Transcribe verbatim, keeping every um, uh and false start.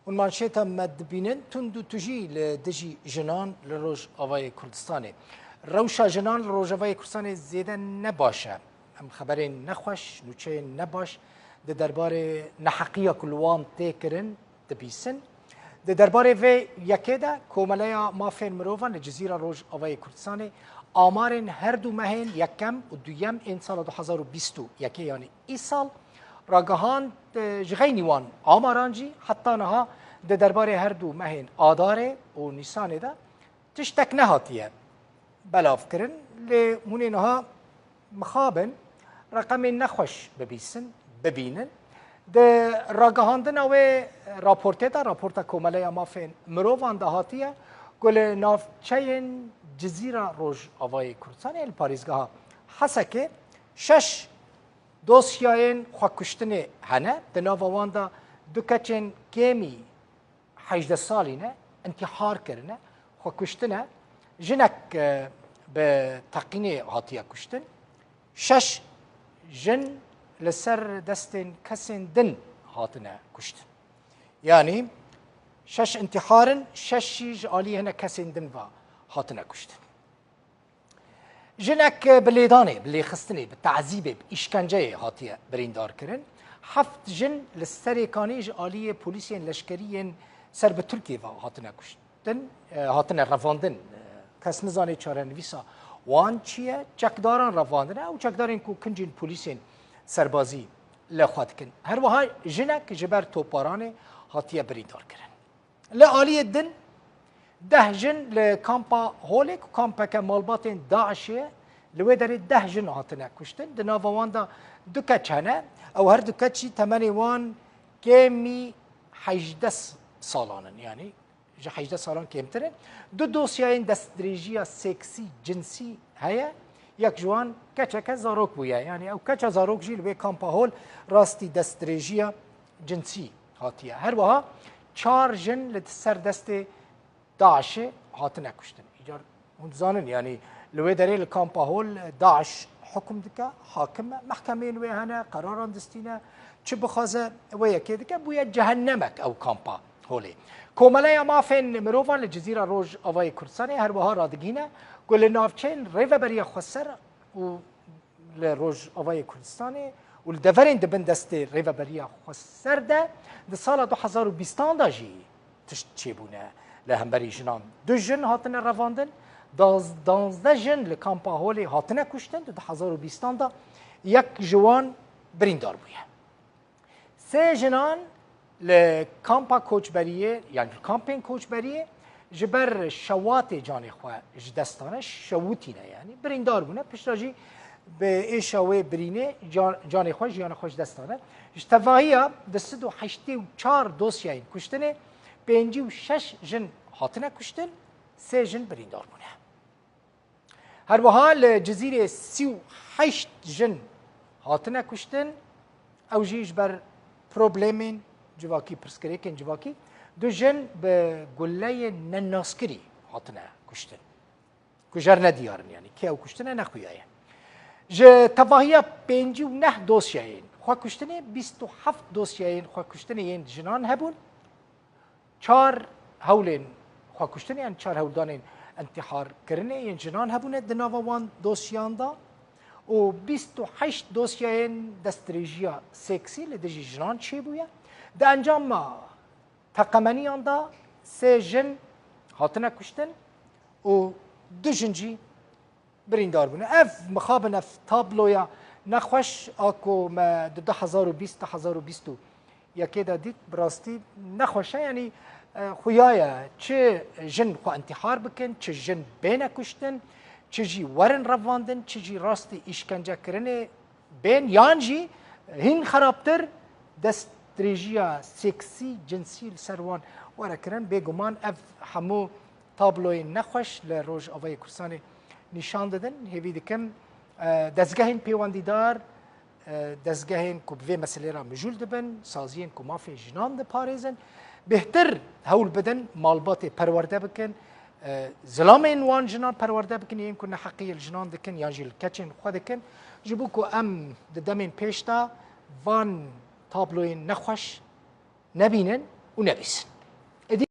Hûn manşeta me dibînin, tund û tujî li dijî jinan li Rojavayê Kurdistanê. Rewşa jinan li Rojavayê Kurdistanê zêde ne baş e. Em xeberên nexweş, nûçeyên nebaş di derbarê neheqiya ku li wan tê kirin dibîsin. Di derbarê vê yekê de Komeleya Mafên Mirovan li Cizîra Rojavayê Kurdistanê amarên her du mehên yekem û duyem ên sala du hezar û bîst û yekê, yanî îsal, ragihand, e, ji xeynî wan amaran jî heta niha di derbarê her du mehên Adarê û Nîsanê de tiştek nehatiye belavkirin. Lê hûn ê niha mixabin reqemên nexweş bibîsin, bibînin. Di ragihandina wê raportê de, raporta Komeleya Mafên Mirovan de hatiye ku li navçeyên Cizîra Rojavayê Kurdistanê li parêzgeha Hesekê şeş dosyayên xwekuştinê hene. Di nava wan de du keçên kêmî hejdeh salî ne, intîhar kirine, xwe kuştine. Jinek, e, bi teqînê hatiye kuştin. Şeş jin li ser destên kesên din hatine kuştin. Yanî şeş intîhar in, şeş jî ji alî hinek kesên din ve hatine kuştin. Jinek bi lêdanê, bi lêxistinê, bi tazîbê, bi îşkenceyê hatiye birîndar kirin. Heft jin li Serêkanî ji aliyê polîsên leşkerî yên ser bi Tirkiyê ve hatine kuştin, e, hatine revandin. E, kes nizanê çarenivîsa wan çi ye, çekdaran revandine, ew çekdarên ku kincên polîsên serbazî li xwe dikin. Her wiha jinek ji ber toparanê hatiye birîndar kirin. Li aliyê din deh jin li kampa Holê ku kampeke malbatên DAIŞê ye, li wê derê deh jin hatine kuştin. Di nava wan de du keç hene. Ew her du keç jî temenê wan kêmî hejdeh salan in. Yanî ji hejdeh salan kêmtir in. Du dosyayên destdirêjiya seksî, cinsî heye. Yek ji wan keçeke zarok bûye. Yanî ew keça zarok jî li wê kampa Hol rastî destdirêjiya cinsî hatiye. Her wiha çar jin li ser destê DAIŞê hatine kuştin. Îcar hûn dizanin, yanî li wê derê li kampa Hol DAIŞ hukum dike, hakim e, mehkemeyên wê hene, qeraran distîne, çi bixwaze wê yekê dike, bûye cehennemek ew kampa Holê. Komeleya Mafên Mirovan li Cizîra Rojavayê Kurdistanê her wiha radigihîne ku li navçeyên Rêveberiya Xweser û li Rojavayê Kurdistanê û li deverên di bin destê Rêveberiya Xweser de di sala du hezar û bîstan de jî tişt çêbûne li hemberî jinan. Du jin hatine revandin, daz-, danzdeh jin li kampa Holê hatine kuştin, di du hezar û bîstan de yek ji wan birîndar bûye. Sê jinan li kampa koçberiyê, yanî li kampên koçberiyê ji ber şewatê canê xwe ji dest dane, şewitîne yanî, birîndar bûne. Piştre jî bi êşa wê birînê can-, canê xwe, jiyana xwe ji dest dane. Ji tevahiya du sed û heştê û çar dosyayên kuştinê pêncî û şeş jin hatine kuştin, sê jin birîndar bûne. Her wiha li Cizîrê sî û heşt jin hatine kuştin, ew jî ji ber problemên civakî, pirsgirêkên civakî, du jin bi guleyên nenaskirî hatine kuştin. Ku jer nediyar in, yanî kê ew kuştine nexuyaye. Ji tevahiya pêncî û neh dosyayên xwekuştinê, bîst û heft dosyayên xwekuştinê yên jinan hebûn. Çar hewlên xwekuştinê, yan çar hewldanên intîharkirinê yên jinan hebûne di nava wan dosyan de û bîst û heşt dosyayên destdirêjiya seksî li dijî jinan çêbûye. Di encama teqemeniyan de sê jin hatine kuştin û du jin jî birîndar bûne. Ev mixabin, ev tabloya nexweş a ku me di du hezar û bîst, du hezar û bîst û yekê de dît, bi rastî nexweş e. Yanî, e, xuya ye çi jin xwe intîhar bikin, çi jin bêne kuştin, çi jî werin revandin, çi jî rastî îşkencekirinê bên, yan jî hîn xerabtir destdirêjiya seksî, cinsî li ser wan were kirin. Bêguman ev hemû tabloyên nexweş li Rojavayê Kurdistanê nîşan didin. Hêvî dikim, e, dezgehên pêwendîdar, e, dezgehên ku bi vê meselê re mijûl dibin, saziyên ku mafê jinan diparêzin, bêhtir hewl bidin malbatê perwerde bikin, e, zilamên wan jinan perwerde bikin, yên ku neheqiyê li jinan dikin yan jî li keçên xwe dikin, ji bo ku em di demên pêş de van tabloyên nexweş nebînin û nebîsin. Êdî